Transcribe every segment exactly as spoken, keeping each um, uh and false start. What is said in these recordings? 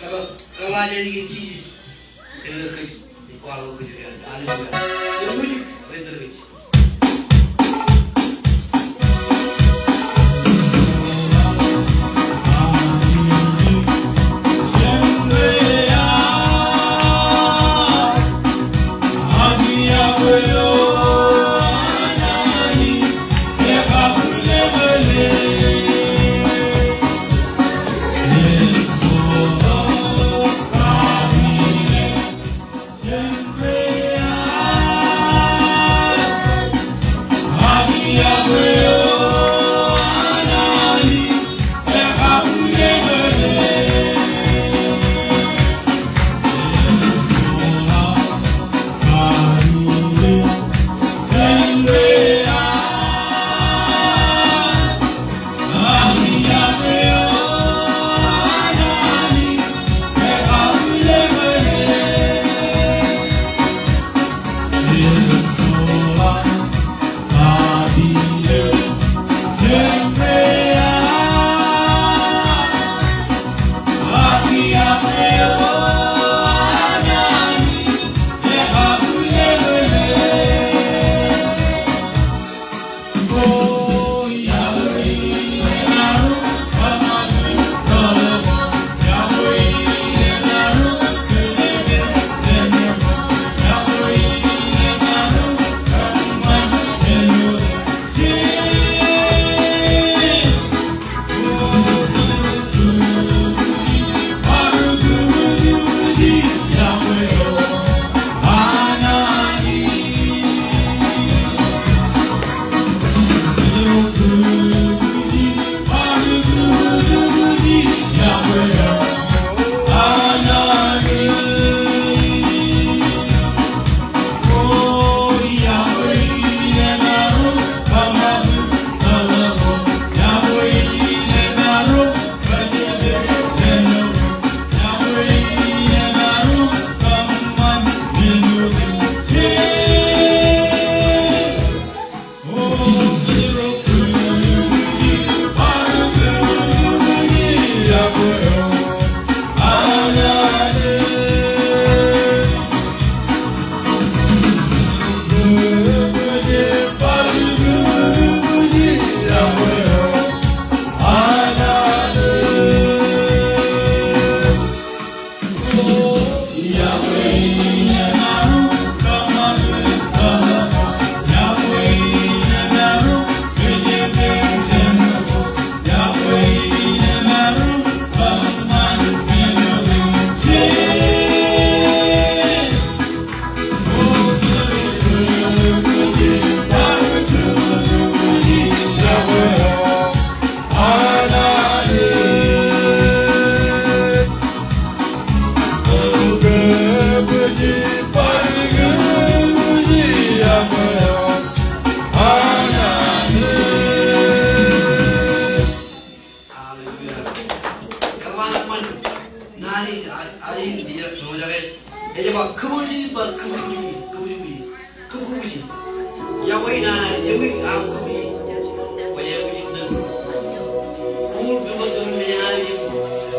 Kōḷaḷ, kōḷaḷ jān Jisōs. Kōn ke kōj ej kwaḷọk kōj. Hallelujah. Jen ṃōj, jen ṃōj. Naan in, a, a, in, in, ej ba kōbwiji, ba kōbwiji, kōbwiji, kōbwiji. Yokwe naan in, ewi aṃ kōbwiji? Kwōj aikuj in tōn. Ruo, pukot tōl mejān Anij.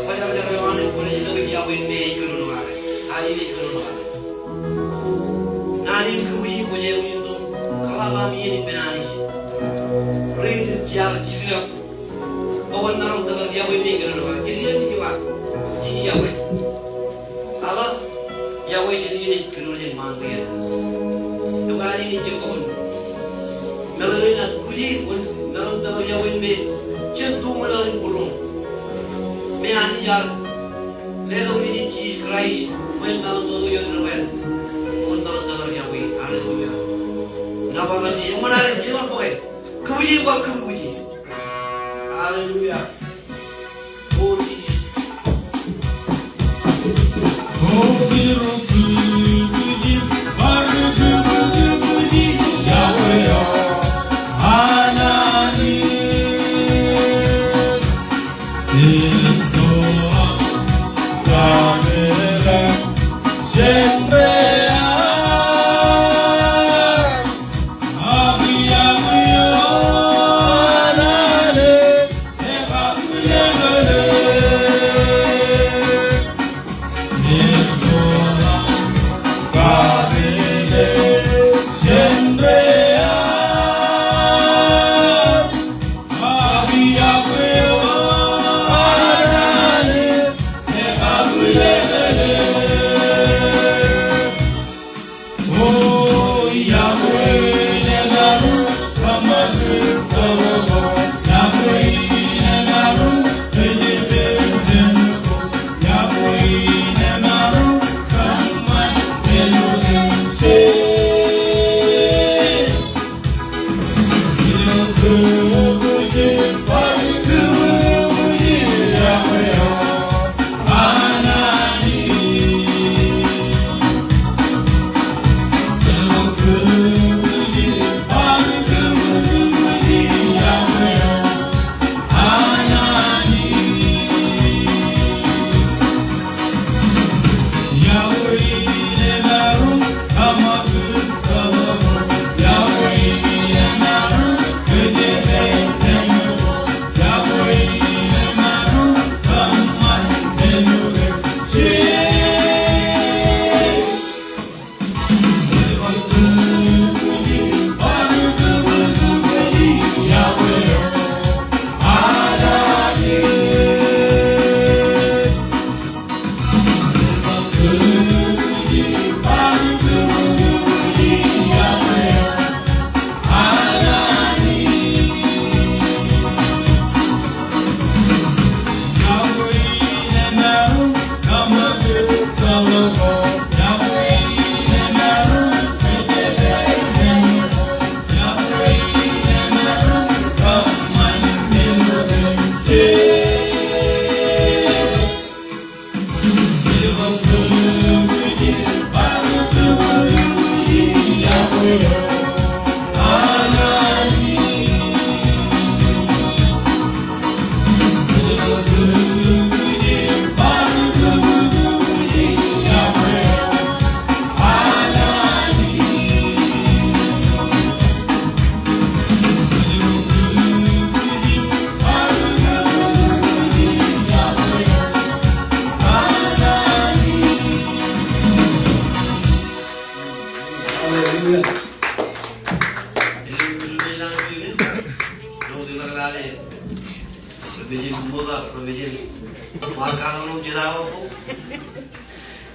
Kwōj aikuj in tōn. Kwōj aikuj in tōn. Yokwe me ej kōnono kake. Anij ej kōnono kake. Naan in kōbwiji, kwōj aikuj in tōn. Kōḷap aṃ iien ippān Anij. Ri dik jaar jikier. Bwe kwōn maroñ tōpar yokwe me ej kōnono kake. Kōn iien ej ba, ij yokwe. Ak yokwe jān iien ej kōnono jān ṃaanḷọk. Ekwe Anij ej jab bwe kwōn meḷeḷe in ak kūji kwōn maroñ tōpar yokwe me jen tuṃwin ḷọk in būroṃ. Me Anij ear letok ijin Jisōs Kraist bwe en maroñ to tok ioon ri-wāween. Kwōn maroñ tōpar yokwe. Hallelujah. Nōbar ḷọk Jisōs. Eṃṃan, Anij ej jab bwe kwōn kōbwiji, bwe kwōn kōbwiji. Hallelujah. Glory to Jesus.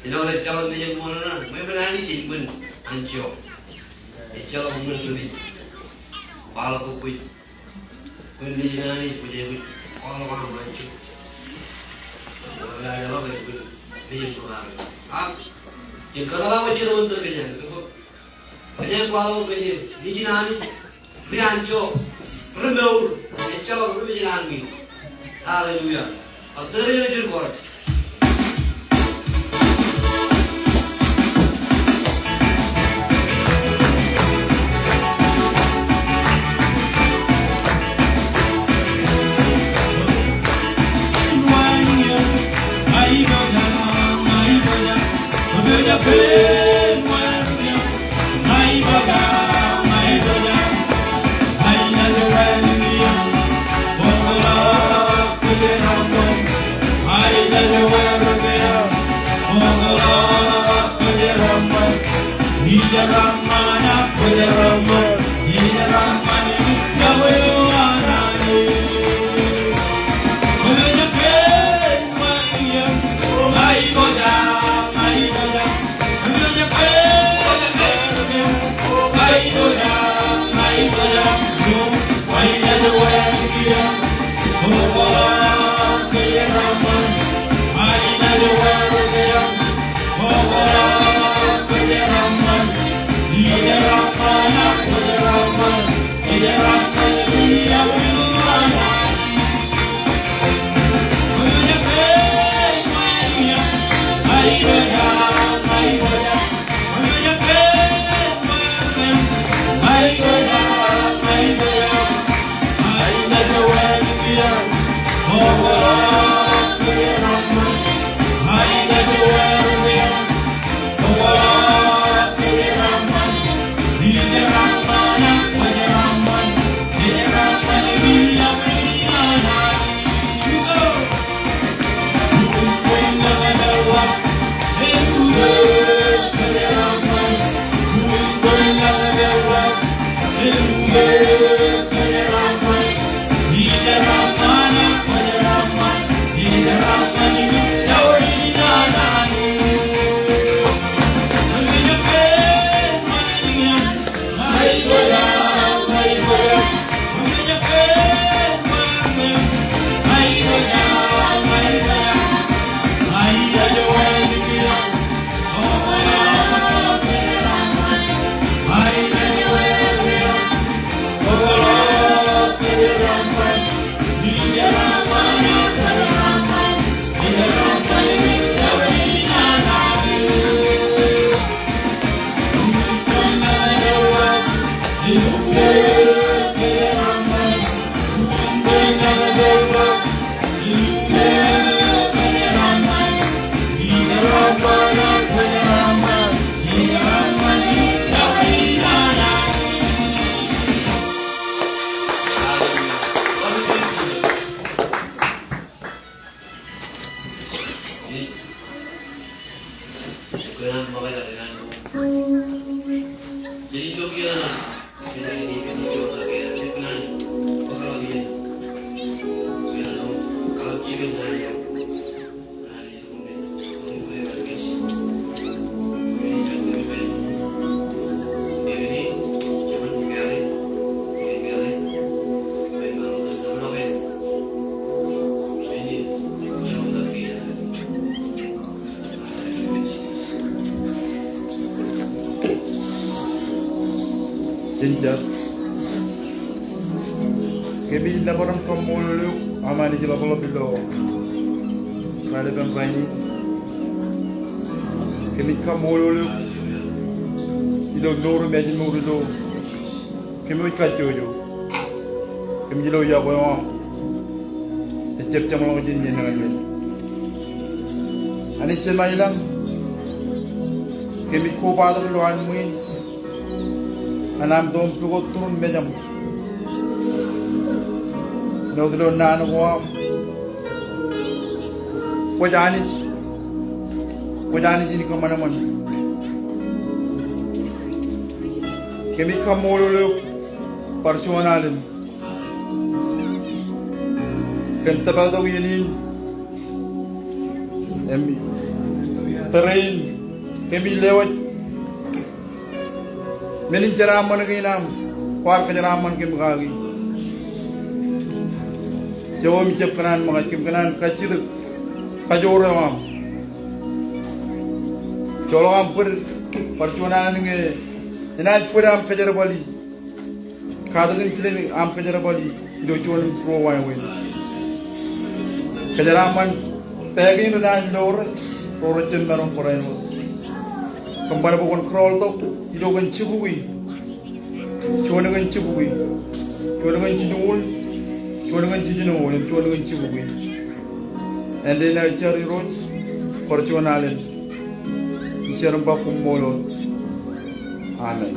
Ilo ejjeḷọk mejān ṃōṇōṇō, ṃweo men Anij ej ṃōṇōṇō, ṃweo men anjọ. Ejjeḷọk ṃōṇōṇō, kwaḷọk ke kwōj, kwōn nejin Anij, kwōj aikuj kwaḷọk aṃ anjọ. Ejjeḷọk kwōn nejin ṃōṇōṇō. Ak jen kōtḷọk wōt jet wōn tōre jān, kōtḷọk. Ej kwaḷọk ke nejin Anij, ri anjọ, ri mour, ejjeḷọk ri mejān ṃwiin. Hallelujah. Ak tōre eo jen kọọrọ. Jen jar. Kōmij nōbar im kaṃṃoolol eok, Anij ḷapḷap ilo raelepen rainin. Kōmij kaṃṃoolol eok ilo mour im ājmour ilo kōm wōj kajjojo. Kōmij lo iọkwe eo aṃ ejjab jeṃḷọkjeṇ iien ñan men. Anij Jemem ilañ, kōmij kobatok ilowaan ṃwiin ñan aṃ itok im pukot tūrin mejaṃ. Āinwōt ilo naan ko aṃ, kwōj Anij, kwōj Anij in kōṃanṃan. Kōmij kaṃṃoolol eok bar juon alen kōn tōpar tok iien in im tōre in kōmij lewōj men in jeraaṃṃan kein aṃ kwaar kōjeraaṃṃan kōm kaki. Jemem jab kōṇaan ṃōkaj, kōm kōṇaan kajjitōk kajoor eo aṃ. Joḷọk aṃ bōd bar juon alen ñe enaaj bōd aṃ kōjerbali. Katakin jilen aṃ kōjerbali ilo juon im ruo wāween. Kōjeraaṃṃan pā kein renaaj lo rej, ro rej jab maroñ barāinwōt. Kōṃṃan bwe kwōn kōrọọl tok ilo kōn jibukwi. Juon kōn jibukwi. Juon kōn jinoñoul. Juon kōn jinoñoul. Juon kōn jibukwi. Āindein aō jar Irooj, bar juon alen. Ij jar im ba koṃṃool wōt. Amen.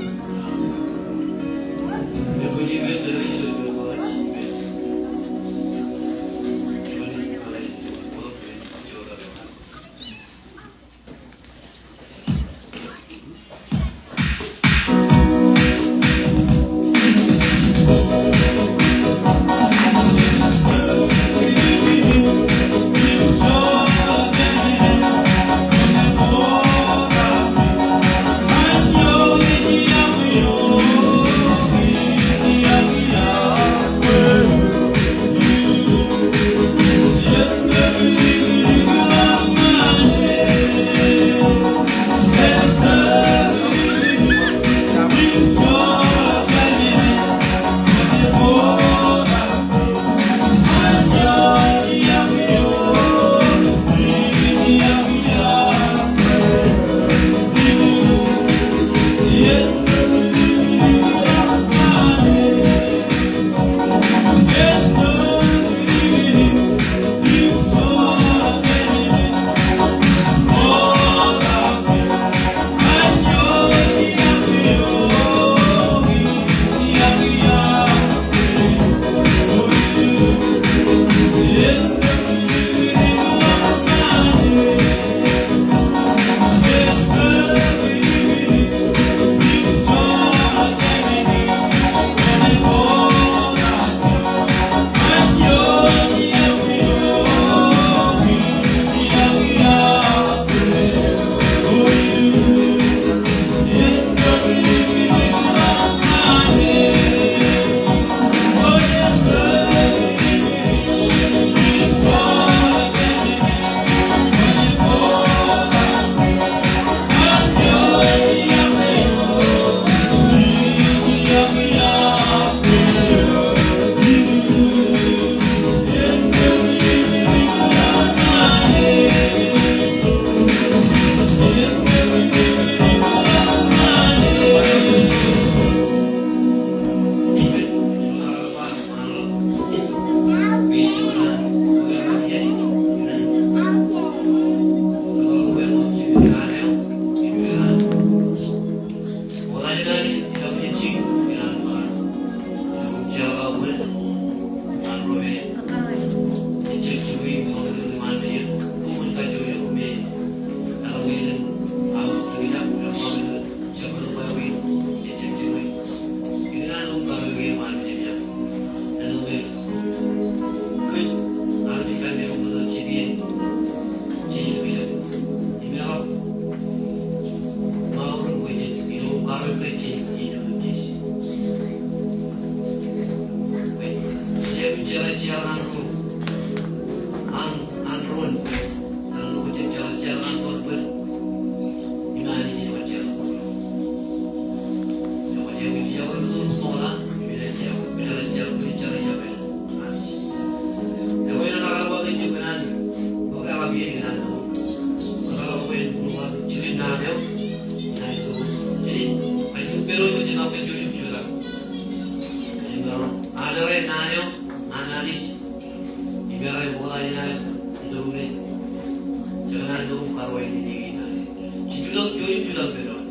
Ilo karuwainene in Anij, jej jutak, jej jutak ippān doon.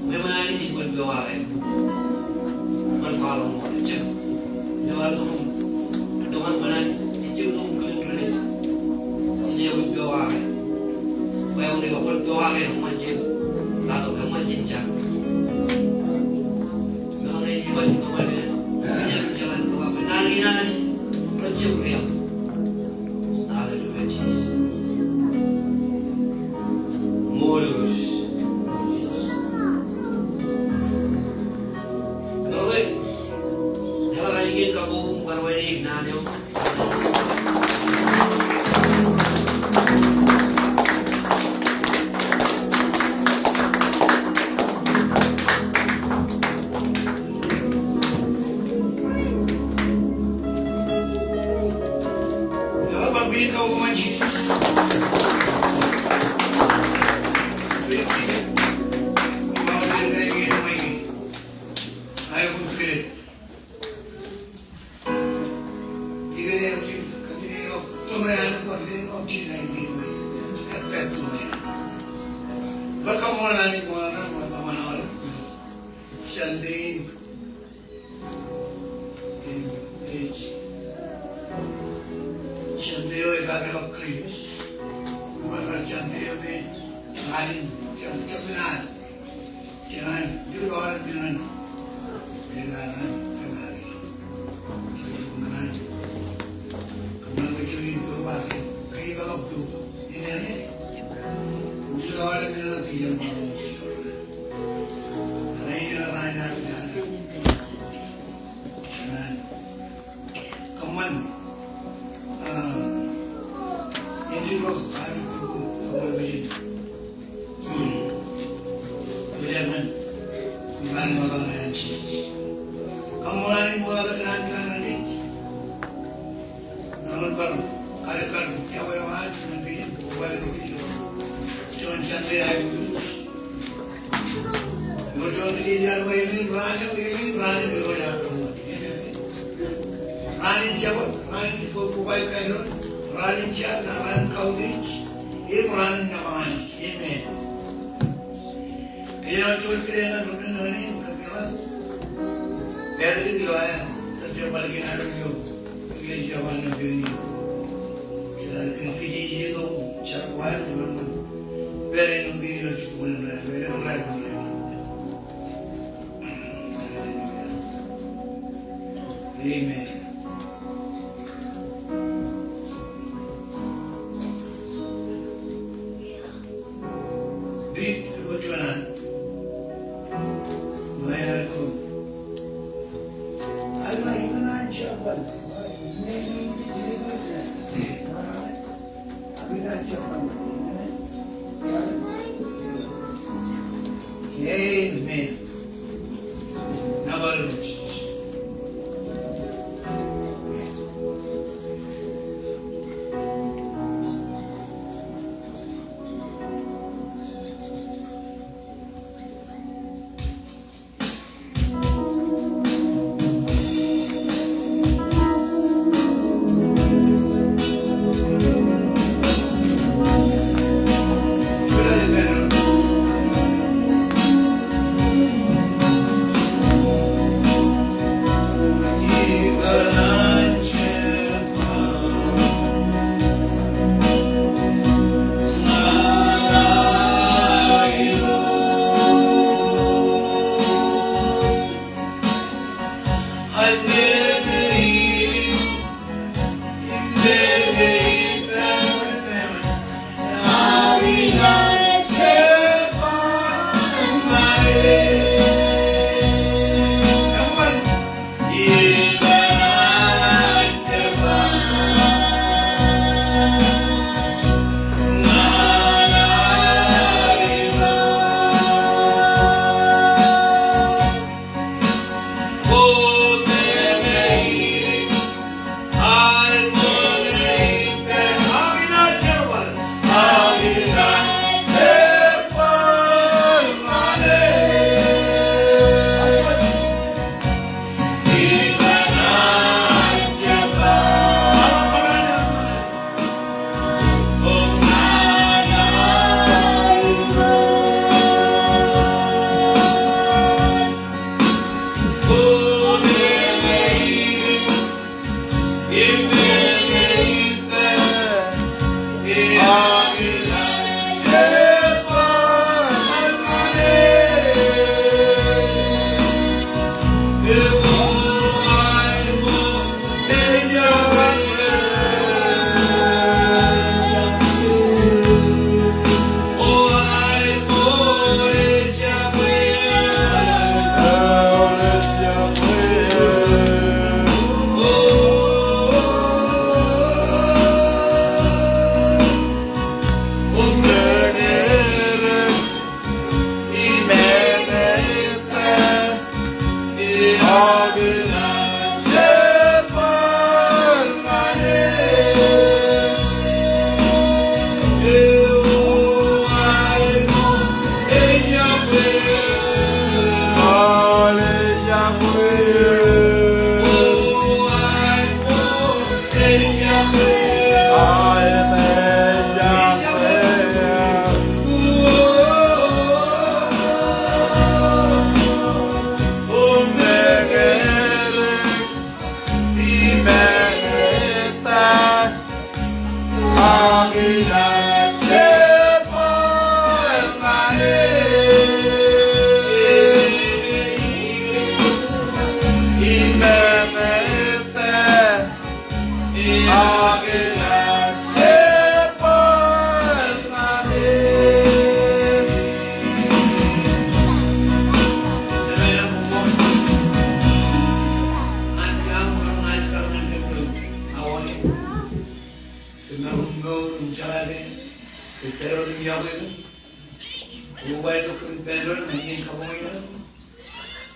Ṃweo ṃōk Anij ej bōk pokake. Ṃōk kwaḷọk ṃool ejjab. Ilo ad ḷoñ, ḷoñ an ṃōn Anij ejjab ḷoñ kōn ri-kōj. Ej bōk pokake. Bwe eṃṃan pokake eṃṃan jān, katok eṃṃan jān jab. Ṃōk Anij ej bōk pokake. Ejjab jeḷā pokake. Naan in Anij rej jab riab. Hallelujah, Jesus. Ṃool Kūr. Ṃool Kūr. Ṃool Kūr. Ṃool Kūr. Sunday in, in, ej Sunday eo epaakḷọk Christmas. Uwaak Sunday eo me ḷalem, jab, jab men an, jān an, jab ḷalem men an, men an kōmake. Jab men an, kōmake jab men an, kōmake jab men an, men an, jab ḷalem men an, jab men an. Kōmake, ah, Ṃool Kūr. Raan in Jabōt, raan in bōk, bōk bar ilo, raan in jab, raan in kautiej, im raan in nōbar Anij. Amen. Ej juon kiiō ñan ro rein, ro rein, kōn kiiō Patrick ilo aer, kōn kiiō Patrick ilo aer ilo, ilo Japan ilo pein eo. Ilo aer kōn kiiō ilo jar ko aer, ilo aer kōn pād ilo kiiō ilo jibboñ ilo aer, ilo aer kōn aer. Hallelujah. Amen. Amen. Nōbar Anij.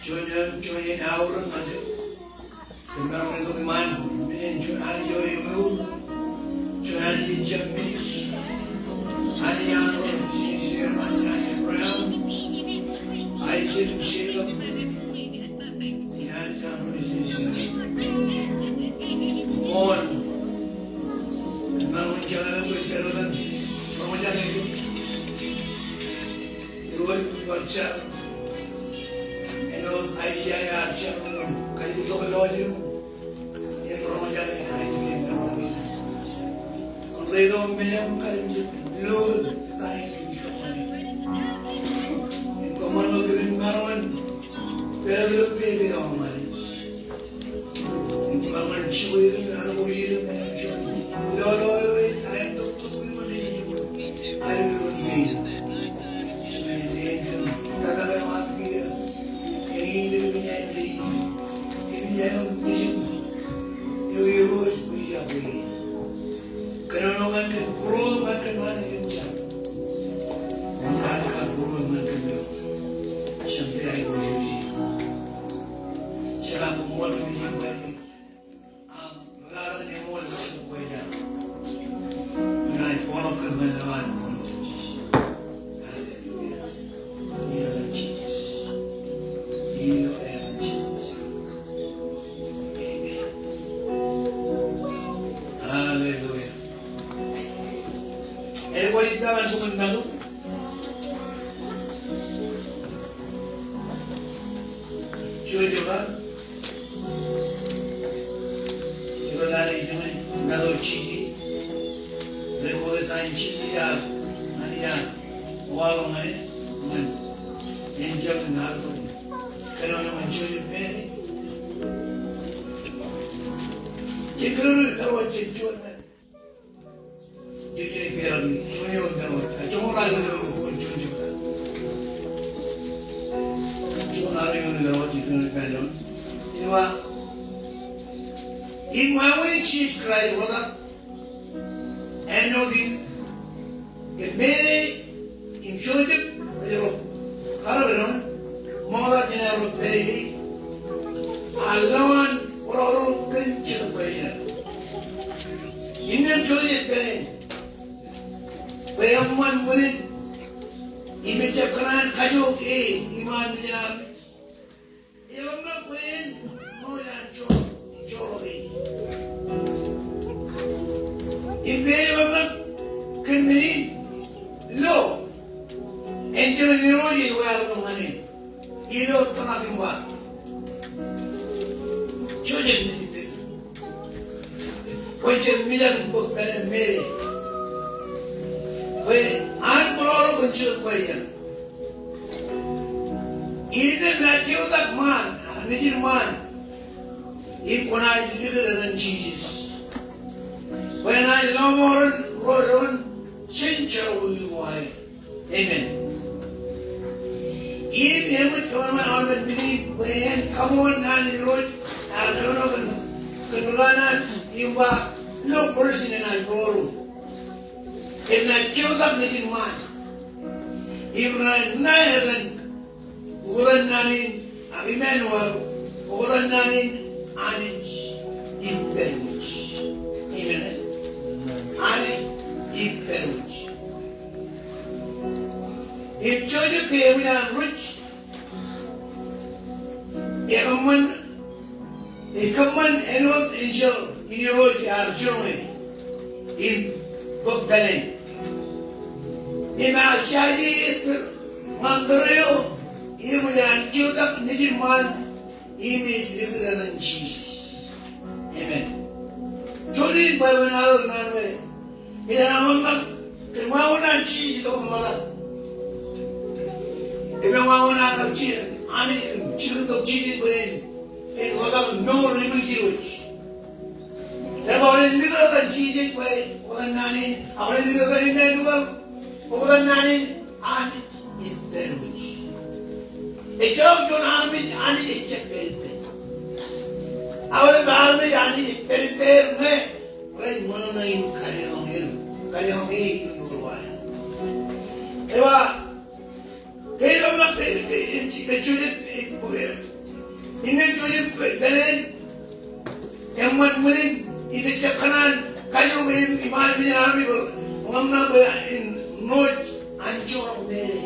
Juon, juon, juon in aorōk ñan kōm. Kōm maroñ in itok iṃaan, men in juon Anij eo emour. Juon Anij ej jab mej. Anij an ro ijin Israel, Anij an Abraham, Aisak im Jekob. Im Anij an ro ijin Israel. Koṃṃool. Kōm maroñ in jeḷā ke kwōj pād wōt im roñjake kōm. Irooj, kōm bar jar. Āinwōt Aiseia ear jar, kajjitōk lọjilñūṃ im roñjake aelōñ in. Kōn rein eo men eo im kalimjek, lo ta eo im kōṃṃane. Im kōṃṃan ilo kōm in maroñ in pād ilo pepe eo aṃ Anij. Im maroñ in jibwe ilo kōm, alwōj ilo kōm, āinwōt juon lolo eo ej aer toktok ioon nejin, aer ioon pein. Jemān āinwōt kōm tōmak eo aṃ kiiō, eñin ilo kōm āindein. Kōmij āinwōt nejin eo Irooj kwōj iọkwe. Kōnono ñan kōm, būruōm ñan kōm Anij kōm jar. Ñan kab būruōm ñan kōm ilo jemān aikuj in. Jema, koṃṃool kōmij iọkwe. Aṃ rūkaki im ṃool kōn jet kwe jar. Ñan aer bōktok kōm ñan lowaan ṃool. Hallelujah. Ilo etan Jisōs. Ilo etan Jisōs. Amen. Hallelujah. Āinwōt ij ba ñan bok in Matu. Juon jebta. Jebta ḷalem ej Matu jiljino. Rej quote ta in Jisōs ear, ñan ear waḷọk ñan, ñan enjeḷ in artok in kōnono ñan Josep im Meri. Jen kōnono ilo wōt jen juon ñan Juon eo, juon eo, juon eo, juon eo, juon eo. Ej ba, im wāween Jisōs Kraist ḷotak āinwōt in, ke Meri im Josep rej ḷọk kaḷap eo an, ṃokta jān aer ḷọk pād ie, ear lowaan bōrọro kōn Jetōb Kwōjarjar. Innām Josep pād in, bwe eṃṃan ṃwilen, im ejjab kōṇaan kajook e iṃaan mejān armej. Eḷap ṇe bwe en ṃool an joḷọk, joḷọk e. Im ke eḷap ṇe kōn men in lo, enjeḷ in Irooj ej wear tok ñan e. Ilo tōmak im bar. Josep nejin Devid. Kwōn jab mijak in bōk pālle Meri. Bwe an ṃōḷaḷọk kōn Jisōs Kraist. Innām inaaj keotak ṃaan, nejin ṃaan, im kwōnaaj likūt etan Jisōs. Bwe enaaj lọmọọren ro doon jān jerọwiwi ko aer. Amen. Im eṃōj kōṃanṃan aolep men in bwe en kaṃool naan in Irooj ear kōnono kōn, kōn raan an im ba, lo verse in enaaj ṃōḷaḷọk. Im enaaj keotak nejin ṃaan. Im renaaj ṇae etan, ukōtan naan in, ak Imanuel, ukōtan naan in Anij ippaṃ wōj. Amen. Anij ippaṃ wōj. Im Josep ke eṃōj an ruj, ekōṃṃan, ekōṃṃan āinwōt enjeḷ in Irooj ear jiroñe im bōk pāleen. Im ear jaje tōr, ñan tōre eo, im eṃōj an keotak nejin ṃaan, im ej likūt etan Jisōs. Amen. Juon in Baibōḷ ear ḷọk naan bwe Im ear ḷōmṇak, im wāween an Jisōs tok ṃōttan. Im wāween an Jisōs, Anij, im jilkintok Jisōs bwe en, en ḷotak mour im likūt wōj. Im aolep likūt an Jisōs bwe, ukōtan naan in, aolep likūt an Imanuel, ukōtan naan in, Anij ippaṃ wōj. Ejjeḷọk juon armej Anij ejjab pād ippān. Aolep armej Anij ej pād ippāer ñe rej ṃōṇōṇō in kadeḷọñ er, kadeḷọñ e ilo mour ko aer. Eba, ke ḷōmṇak ke, ke, ke, ke Josep, e, ke, innām Josep ke, pāleen, eṃṃan ṃwiin, im ejjab kōṇaan kajoor im, im armej, armej bwe, ḷōmṇak bwe en ṃōj an joñan Meri.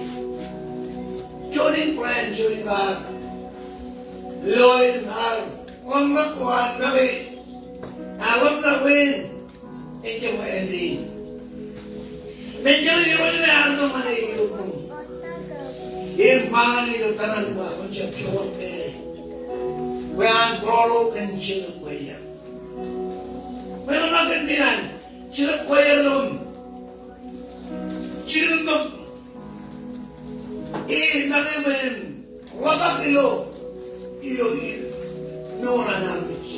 Juon in Brian, juon in bar. Lo in bar. Ḷōmṇak bwe an make, a ḷōmṇak bwe en ejjab āindein. Im enjeḷ in Irooj ṇe ear itok ñan e ilo buñ. Im ba ñan e ilo tōmak im ba, kwōn jab joḷọk pād e. Bwe an kwaḷọk kōn Jetōb Kwōjarjar. Bwe ḷōmṇak kōn men an Jetōb Kwōjarjar ilo im jilkintok e make bwe en ḷotak ilo, ilo, ilo mour an armej.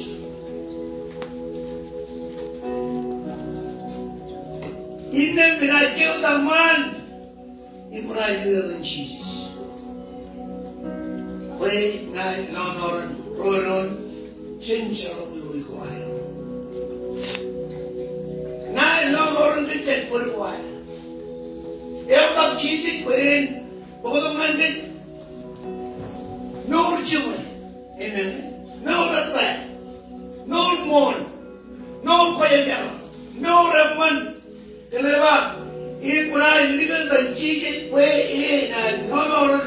Innām inaaj keotak ṃaan, im kwōnaaj likūt etan Jisōs. Bwe enaaj lọmọọren ro doon jān jerọwiwi ko aer. Enaaj lọmọọren kōj jān bōd ko aer. Eḷap Jisōs bwe en bōktok ñan kōj mour jiṃwe. Amen. Mour ettā. Mour ṃool. Mour kwōjarjar. Mour eṃṃan. Kōnke ba, im kwōnaaj likūt etan Jisōs bwe enaaj lọmọọren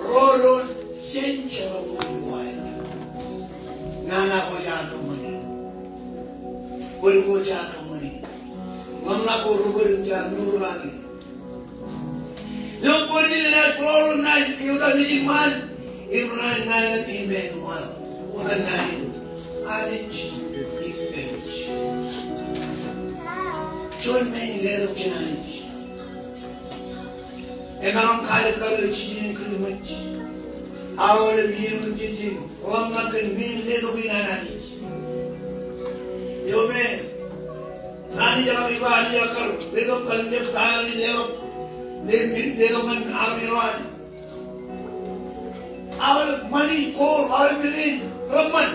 ro doon jān jerọwiwi ko aer. Nana ko jaar kōṃṃani. Bōd ko jaar kōṃṃani. Ḷōmṇak ko ri bōd im jaar mour kake. Ilo bōd in enaaj kwaḷọk im naaj keotak nejin ṃaan, im renaaj ṇae etan Imanuel, ukōtan naan in Anij ippaṃ wōj. Juon men in letok jān Anij. Emaroñ kalikkar ilo jiljino in Kūrjin. Aolep iien in jiljino. Ḷōmṇak kōn men in letok in an Anij. Eo me Anij eḷak, ej ba Anij eḷak kar letok, kar letok, ta eo ej letok, letok ñan armej ro an. Aolep ṃani, gold, aolep men in reṃṃan.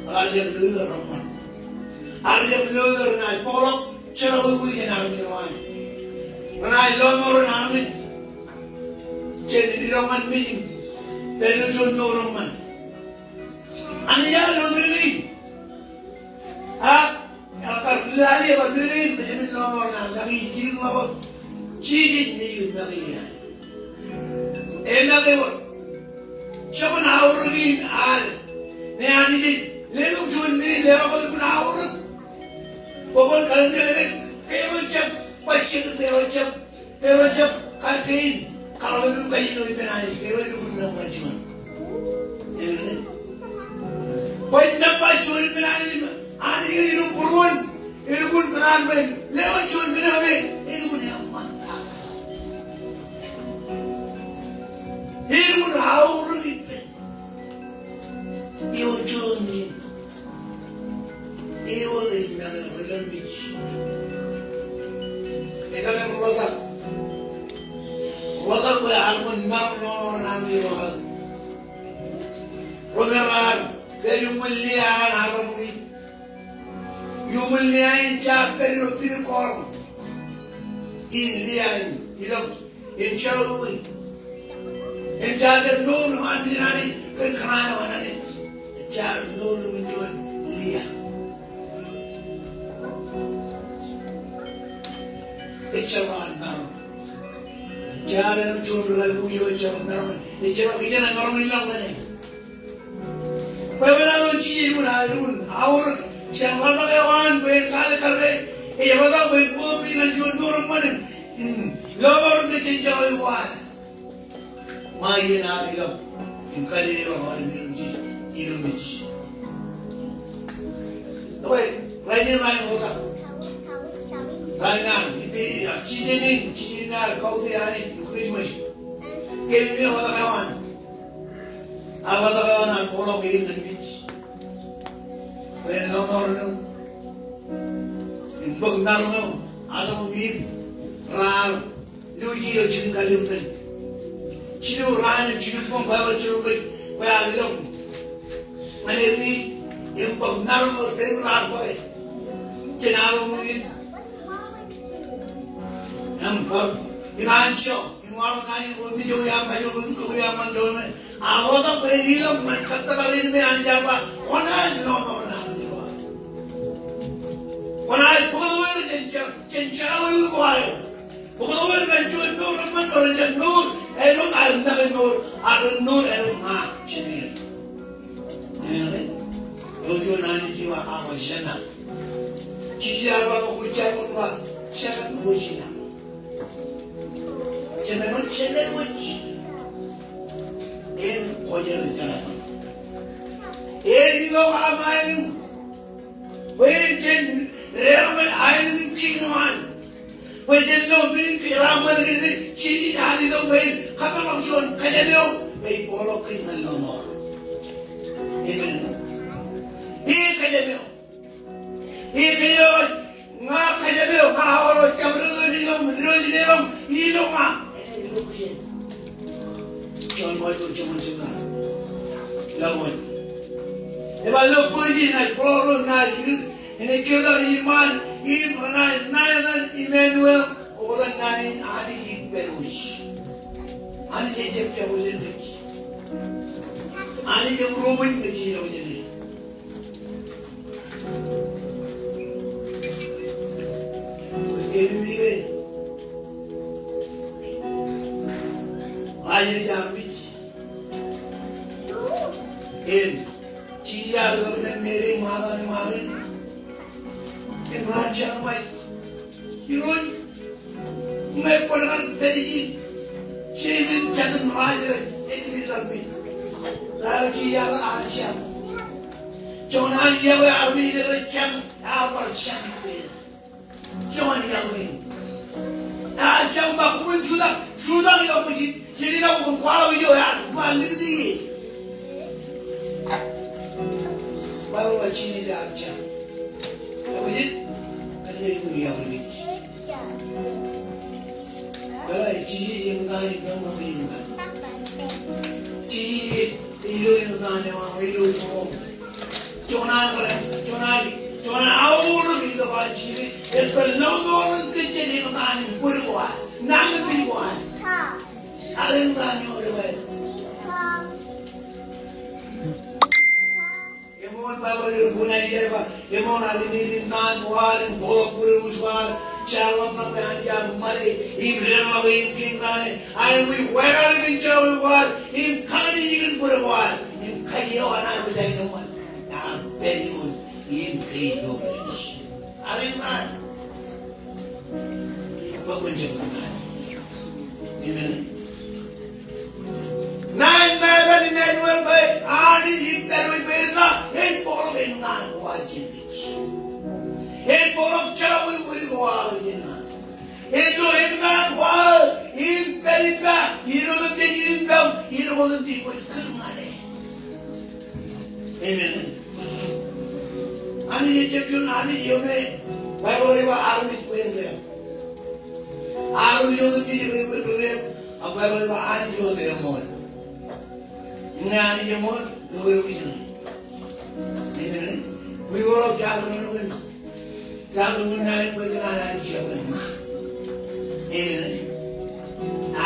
Ak ear jab lo er reṃṃan. Ear jab lo er renaaj bōkḷọk jerọwiwi jān armej ro an. Renaaj lọmọọren armej jān iroñ ñan mejān. Pād ilo juon mour reṃṃan. Anij ear lo men kein. Ak ear kar lale bwe men kein rej jab lọmọọren an, ak ij jilkinḷọk wōt Jisōs nejū make an. Emake wōt. Joñan aorōk in ad. Ñe Anij ej letok juon men, letok bwe kwōn aorōk. Bwe kwōn kallimjek, ke eḷap jab bajjek, ke eḷap jab, ke eḷap jab kar kein, kar lukkuun kajin ilo ippān Anij, ke eḷap lukkuun nōṃba juon. Bwe nōṃba juon ippān Anij, Anij ilo būruon, elukkuun kōṇaan bwe en letok juon men eo me, elukkuun Ḷotak. Ḷotak bwe ear ṃōk maroñ lọmọọren Anij ilo aō. Ro me raar pād iuṃwin Lia an Adam im Iv. Iuṃwin Lia in jaar pād ilo pidik koḷañ in Lia in, ilọk im jeḷā ṃōk in. Im jaar mour im an pād Anij kōn kōṇaan eo an Anij. Jaar mour im juon Lia. Ejjeḷọk an maroñ. Jaar āinwōt juon ri-lale ṃwiin eo ejjeḷọk maroñ. Ejjeḷọk ijeṇe maroñ in lọñtane. Bwe wōn āinwōt Jisōs, wōn āinwōt aorōk jān ḷotak eo an bwe en kaalikkar ke ej ḷotak bwe en bōk kōj ñan juon mour eṃṃan im, mm, lọmọọren ke jen jeḷā wōt. Ṃae iien ear ilọk im kajjitōk aolep men in ilo mej. Ekwe, rainin rainin ḷotak. Rainin an, ippān, ah, season in, season in ear kautiej Anij ilo Christmas. Kōmij ḷotak eo an. Ear ḷotak eo an, ear bōkḷọk er ñan mej. Bwe en lọmọọren eok im bōk maroñ eo Adam im Iv raar lewōj ilo jikin kallib in. Jilu raan im jilu boñ Baibōḷ ej jab kōj bwe ear ilọk ñan er im bōk maroñ eo Devid ear bōke jān Adam im Iv. Im bar, im anjọ, im waḷọk naan in, o mej eo iaan kajoor, o mej eo iaan kajoor, ear ḷotak bwe en ilọk ñan kōttōpar in me Anij ear ba, kwōnaaj lọmọọren Anij. Kwōnaaj bōktok er jān, jān, jān jeḷā wōt ko aer. Bōktok er ñan juon mour eṃṃan, bwe ren jab mour āinwōt aer make mour, ak ren mour āinwōt ña jemān. Amen, amen. Eo juon Anij eo ba Abba, Jema. Jisōs ear ba ñe kwōj jab mour, ba, Jema, kwōj jab mour. Jema, kwōj jab mour. En kwōjeḷā jeḷā. En itok aṃ aenōṃ. Bwe jen deḷọñ aenōṃ in kiiñ eo an. Bwe jen lo men in kōjeraaṃṃan kōn me Jisōs ear itok bwe en kōpeḷḷọk juon kōjām eo ej bōkḷọk kōj ñan lọmọọr. Amen. Ej kōjām eo. Ej kōjām eo. Ña kōjām eo. Ña aolep jabdewōt ilo ṃōk, ilo ṃōk, ilo ṃōk. Jon Gospel joñoul jiljino. Ḷọk wōt. Ej ba lo bōd ijin, naaj bōkḷọk ro, naaj ikūr, enaaj keotak ijin ṃaan, im renaaj ṇa etan Imanuel, oktak naan in Anij ipparooj. Anij ejjab jab wōj ñan kōj. Anij eṃṃan ro ṃōj ñe jej lo wōj ñan e. Kōmij ke, ajri armej. Im Jisōs ear itok ñan Meri, Marta im Mari. Im raar jeḷā ṃae. Irooj, ñe kwōn kar pād ijin, jemed im jatūṃ rej ej, ej middleman. Raar jeḷā an jab. Joñan an iọkwe armej rej jab, ear bar jab ippān. Joñan iọkwe in. Ear jab ba koṃwin jutak, jutak ilo bwijin. Jen ilọk bwe kwōn kwaḷọk ijo ear ba likūti ie. Baibōḷ ba Jisōs ear jab. Ilo bwijin, kōn ke ej wōr iọkwe in. Bwe Jisōs eñtaan ippām, ṃōk eñtaan. Jisōs ej ilo eñtaan eo aṃ, ilo bōk. Joñan an, joñan an, joñan an aorōk ilo ba Jisōs ej pād lọmọọren kōj jān eñtaan in bōd ko ad, nañinmej ko ad. Ak eñtaan eo rej ba. Eṃṃan Baibōḷ ej ba, eṃṃan Aija ej ba, eṃṃan ad eñtaan ko ad im bōkḷọk būruō ko ad, jeḷā ḷọk ñan bwe Anij ear ṃade im deḷọñe im kiiñ naan e, ak eṃōj wōj ad kōn jeḷā ko ad im kakōḷḷe kōn bōd ko ad im kajjitōk an aikuj aenōṃṃan. Ear pād ioon im kōj mour. Ak eñtaan. Bōk wōn jab eñtaan. Amen. Naan ṇa etan Imanuel bwe Anij ipparooj bwe en ṇa ej bōkḷọk eñtaan ko ad jān kōj. Ej bōkḷọk jeḷā wōt ko ad jān kōj. Ej lo eñtaan ko ad im pād ippa, iien otemjej ippaṃ, iien otemjej kwōj kūr ñan e. Amen. Anij ejjab juon Anij eo me Baibōḷ ej ba armej bwe en deḷọñ. Anij wōt eṃool. Innām Anij eṃool, lo ewi ijin. Amen. Wi koḷọk jaakar eo ṇe. Jaakar eo ṇe bwe kōn an Anij ewi ijin. Amen.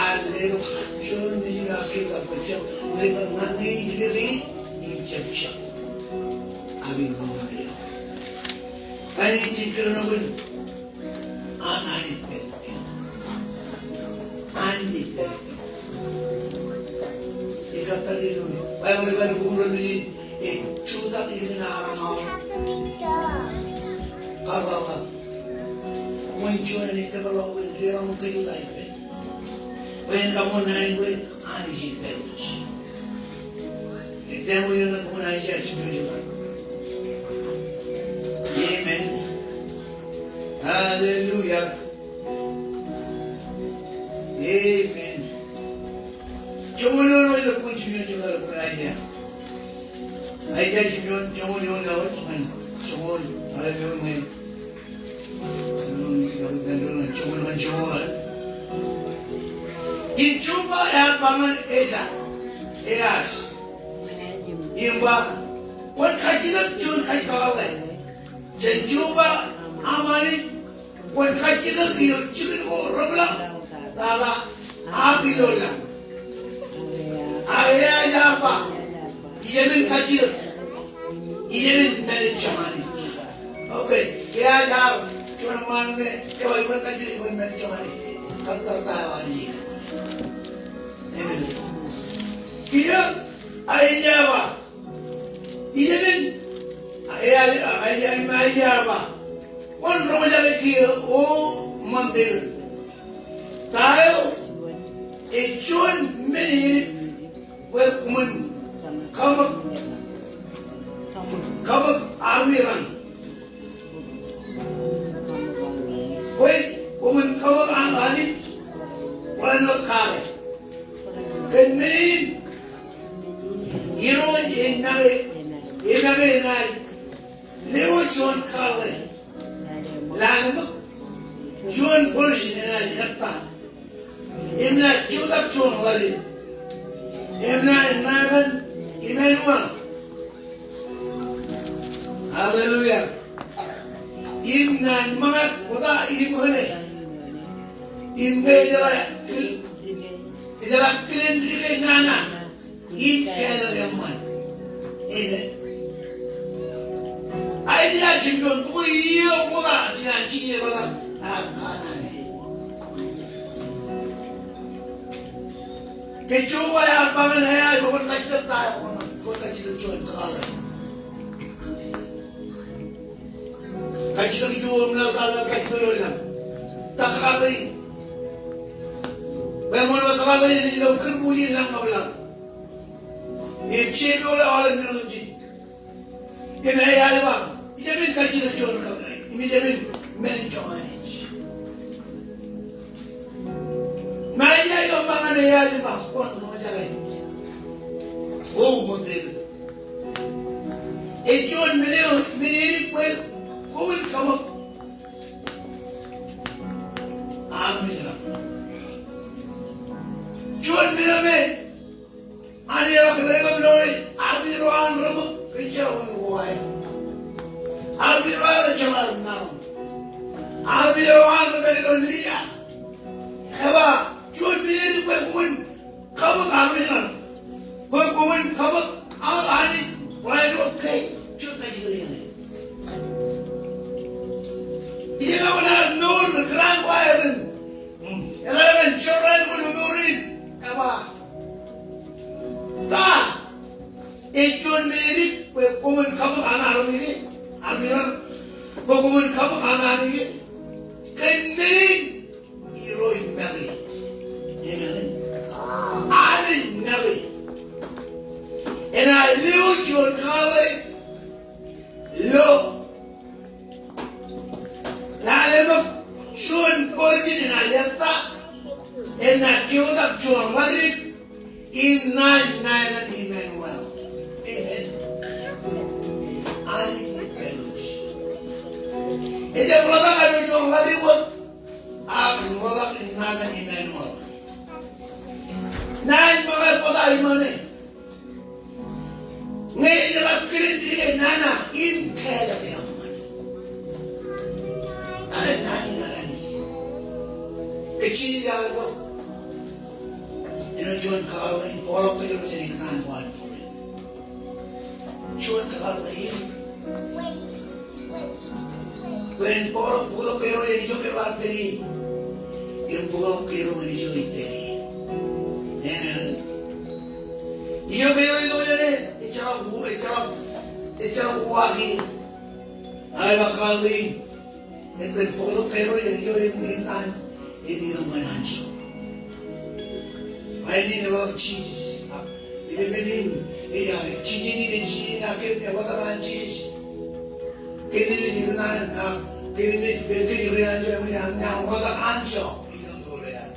Al letok juon nejin ak kiiō kab bōk jab letok ñan ñe ij lelōñ in jab jab. Ak in ṃool eo. Kain in jekdọọn eo an Anij pād ippaṃ. Anij pād ippaṃ. Ekar tōre ilo Baibōḷ, Baibōḷ bok eo ej jutak ilo aramauṃ. Kar ḷọk. Wōn juon ej tōpar ḷọk bwe en deḷọñ kōjut aō ippān. Bwe en kaṃool naan in bwe Anij ej pād ippaṃ. Amen. Hallelujah. Amen. Joñoul eoon, ilo bok in Jimjuon, Jimjuon, Aija. Aija Jimjuon, joñoul eoon, ilo bok in Jimjuon, ilo bok in Jimjuon. Im Jeova ear ba ñan Esa, Eas, im ba, kwōn kajjitōk juon kajkakōḷḷe jān Jeova aṃ Anij, kwōn kajjitōk ilo jikin ko rebḷọk tata ak ilo lañ. Ak Eas ear ba, ijemān kajjitōk, ijemān mālejjoñ Anij. Okay, Eas ear juon ṃaan ṇe, ej ba iban kajjitōk, iban mālejjoñ Anij. Kōttar ta eo Anij. Amen. Kiiō, Aija ear ba, ijemān, Eas, Aija, Aija ear ba, kwōn roñjake kiiō, O ṃōn Devid. Ta eo ej juon men edik bwe koṃwin kaṃōk, kaṃōk armej raṇ. Bwe koṃwin kaṃōk an Anij barāinwōt kake. Kōn men in Irooj ej make, ej make enaaj lewōj juon kōḷḷe. Lale ṃōk juon bōjjāān enaaj ettā. Im naaj kiwōtak juon ḷaddik. Im naaj ṇa kōn Imanuel. Hallelujah. Im naaj ṃōñā wōt im kōṇe. Im ke ejeḷā kil, ejeḷā kilen dike nana. Im kāālōt eṃṃan. Amen. Aija Jimjuon, bok eo ṃokta jān an jikier ḷọk. Ke Jeova ear ba ñan Eas bwe kwōn kajjitōk ta eo, kwōn kajjitōk juon kōḷḷe. Kajjitōk juon kōḷḷe, kajjitōk ilo lañ. Ta kōḷḷe in. Bwe ṃool bwe kōḷḷe in ej ilo kōn bujen lañ ṇe ilo lañ. Im jeiū eo aolep men eo ej. Im Eas ej ba, ijemān kajjitōk juon kōḷḷe, im ijemān mālejjoñ Anij. Im Aija ej ba ñan Eas ej ba, kwōn roñjake. O ṃōn Devid. Ej juon men eo, men edik bwe koṃwin kaṃōk armej raṇ. Juon men eo me An eḷak ḷeḷọk ilo armej ro an reṃōk kōn jerbal ko aer. Armej ro aer jerbal maroñ. Armej ro an reṃōk ilo Lia. Ej ba, juon men edik bwe koṃwin kaṃōk armej raṇ. Bwe koṃwin kaṃōk aō Anij barāinwōt ke juon kajjitōk eṇ. Ij kab ṇa mour ṇe kōrā ko aer in. Eḷaññe ej jorrāān ilo mour in, ej ba, ta ej juon men edik bwe koṃwin kaṃōk an armej, armej raṇ, bwe koṃwin kaṃōk an Anij, kōn men in Irooj make. Amen. Anij make. Enaaj lewōj juon kōḷḷe ilo Lale ṃōk juon bōjjāān enaaj ettā, enaaj kiwōtak juon ḷaddik, im naaj ṇa kōn Imanuel. Amen. Anij ej pād iooj. Ejjab ḷotak ilo juon ḷaddik wōt, ak ḷotak im Nana Imanuel. Naan ṃōk ej bōtab iṃōṇe. Ñe ejjab kilen dike nana im kāālōt eṃṃan. Naan, naan, naan. Kōj jijet ḷọk. Āinwōt juon kakōḷḷe in bōkḷọk kōjro jān ikōṇaan ko an bōkḷọk. Juon kakōḷḷe in. Bwe en bōkḷọk, bōkḷọk kōjro jān ijo kōjro ar pād ie. Im bōkḷọk kōjro jān ijo ej pād ie. Amen. Ijo kōjro itok jāne, ejjeḷọk u-, ejjeḷọk, ejjeḷọk uwaak ie. Ak ej ba kakōḷḷe in. Epen bōkḷọk kōjro jān ijo im, im an, im itok ñan anjọ. Rainin eḷap Jisōs. Ak epen in, ej, a, jiljino in, jiljino in, ak kōm eḷap an Jisōs. Kōm ej ikōṇaan, ak kōm ej pād kōj ri anjọ, eṃōj an, an ḷotak anjọ ilo mour eo aō.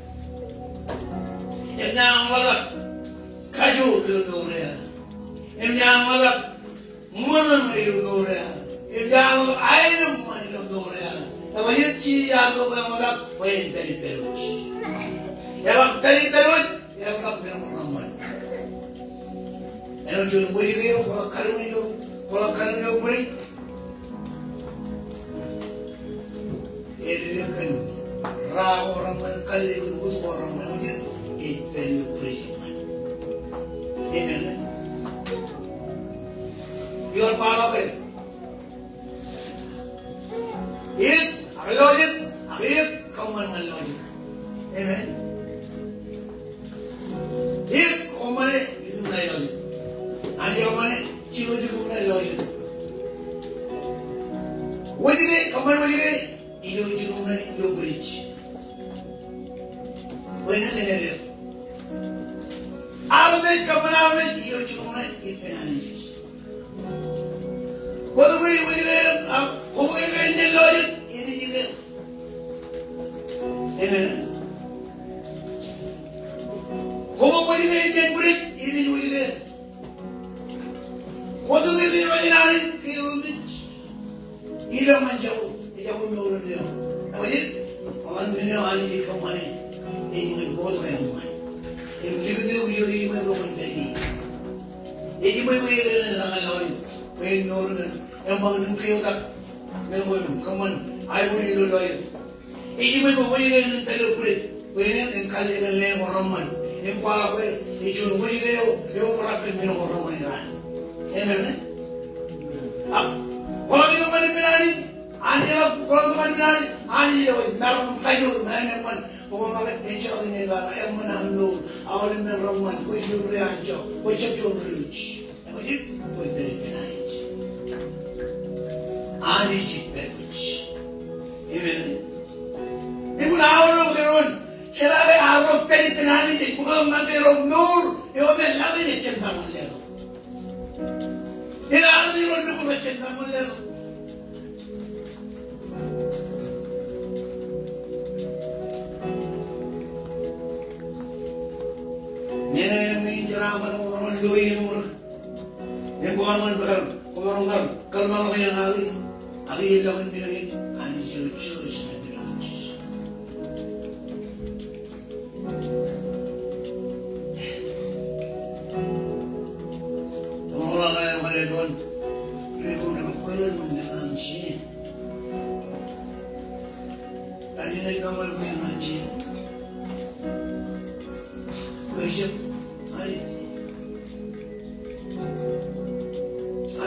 Eṃōj an ḷotak kajoor ilo mour eo aō. Eṃōj an ḷotak ṃōṇōṇō ilo mour eo aō. Eṃōj an ḷotak aenōṃṃan ilo mour eo aō. Eṃōj an Jisōs ear ḷotak bwe en pād ippād wōj. Eḷap pād ippād wōj, eḷap men ko reṃṃan. Āinwōt juon wōjke eo, kwaḷọk kalōk in ilo, kwaḷọk kalōk in ilo bwidej. Edededik kōn ra ko reṃṃan, kallib kōn wōt ko reṃṃan, ej pād ilo bwidej eṃṃan. Amen. Ewōr kwaḷọk e. Eō, ak lọjet, ak eō, kōṃṃan ñan lọjet. Amen. Eō, kōṃṃane, likūt ṇae lọjet. Anij kōṃṃane, jirooj kōṃṃane lọjet. Wōjke, kōṃṃan wōjke, irooj kōṃṃane ilo bwidej. Bwe en edededik. Armej, kōṃṃan armej, irooj kōṃṃane ippān Anij. Kwōj wōjke, a, kwōj wōjke jān lọjet, eō ijjien. Amen. Kwōj wōjke jān bwidej, eō ijjien. Kwōj wōjke jān Anij, ke eō ijjien. Ilo ñan jabōt, ejabōt mour eo. Eṃōj, ñan men eo Anij ej kōṃṃane, ej ñan mour eo eṃṃan. Im likūt eo ijo ej ṃōk bwe kwōn pād ie. Ej ṃōk bwe kwōn pād ie, ñan lọjet. Bwe en mour eo, eṃṃan ñan kwe otak. Men ko im kōṃṃan, aiboojoj ilo lọjet. Ej ṃōk bwe kwōj wōjke jān pād ilo bwidej. Bwe en, en kallib kōn leen ko reṃṃan. Im kwaḷọk bwe, ej juon wōjke eo, eo eobrak kōn men ko reṃṃan ilo an. Amen. Ak, kwaḷọk itok ñan ippān Anij. Anij eḷap, kwaḷọk itok ñan ippān Anij. Anij eo ej maroñ in kajoor, maroñ in eṃṃan. Bwe kwō make, ejjeḷọk in ej ba, eṃṃan aṃ mour. Aolep men reṃṃan, kwōj juon ri anjọ, kwōj jab juon ri uj. Eṃōj, kwōj pād ippān Anij. Anij ej pād wōj. Amen. Ikōṇaan eo kōjro en, jeḷā ke arro pād ippān Anij ej bōktok ñan kōjro mour eo me laḷ in ejjab maroñ in letok. Im armej ro lukkuun ejjab maroñ in letok. Ñe ṇe enañin jeraaṃṃan ko ren lo iien ṃōk. Im kwōmaroñ kar, kwōmaroñ kar, kar maroñ kar ñan aki, aki ej lọk in men eo, Anij eo ej judge ñan men eo. Tōmak ḷọk ñan eo, ñan eo, rej kōn, rej kōn rej kōn rej kōn rej kōn rej kōn rej kōn rej kōn. Anij ej kōṃṃan kwe ñan ijin. Kwe ijin, Anij.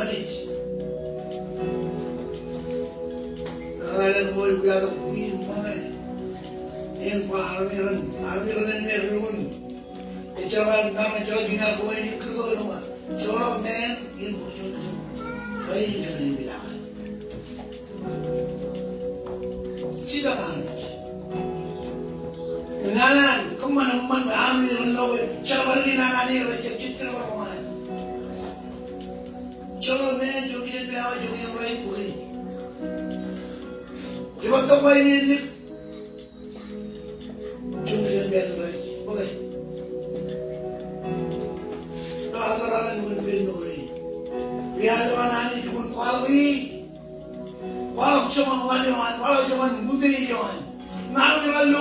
Anij. Kōrā ḷọk bwe ewōr wiatok wiin ṃōñā. Eñ ba armej ren, armej ren men rej kōn. Ejjeḷọk an maroñ jọjina kōṃṃan in kūrtok eo ṃōñā. Joḷọk men in bōk juon juon. Rainin juon in pilaka. Jibwe armej. Nana, kōṃṃan eṃṃan armej ren lo ke jerbal in an Anij rej jab jitōnbōk ṃōñā. Joḷọk men, joḷọk kijen pilaka, joḷọk kijen rainin bōke. Jibwe tok ba in lik. Joḷọk kijen pād rej bōke. Kōttar alen lukkuun pād mour in. Iar lukkuun Anij lukkuun kwaḷọk e. Kwaḷọk joñan ḷañ eo an, kwaḷọk joñan ṃute eo an. Maroñ in lo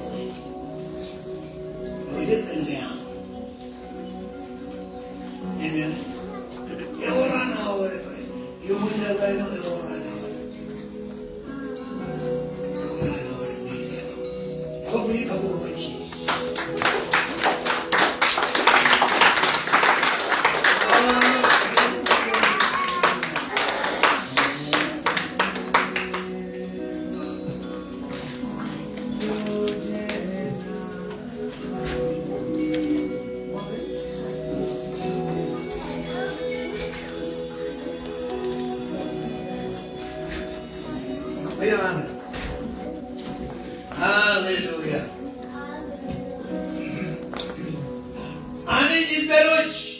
Ej kōn ke aṃ. Amen. Eor an awa eo, iuṃwin laḷ eo, eor an awa eo. Eor an awa eo, amen. Kōmij kabbokbok Jisōs. Hallelujah. Anij ej pād wōj.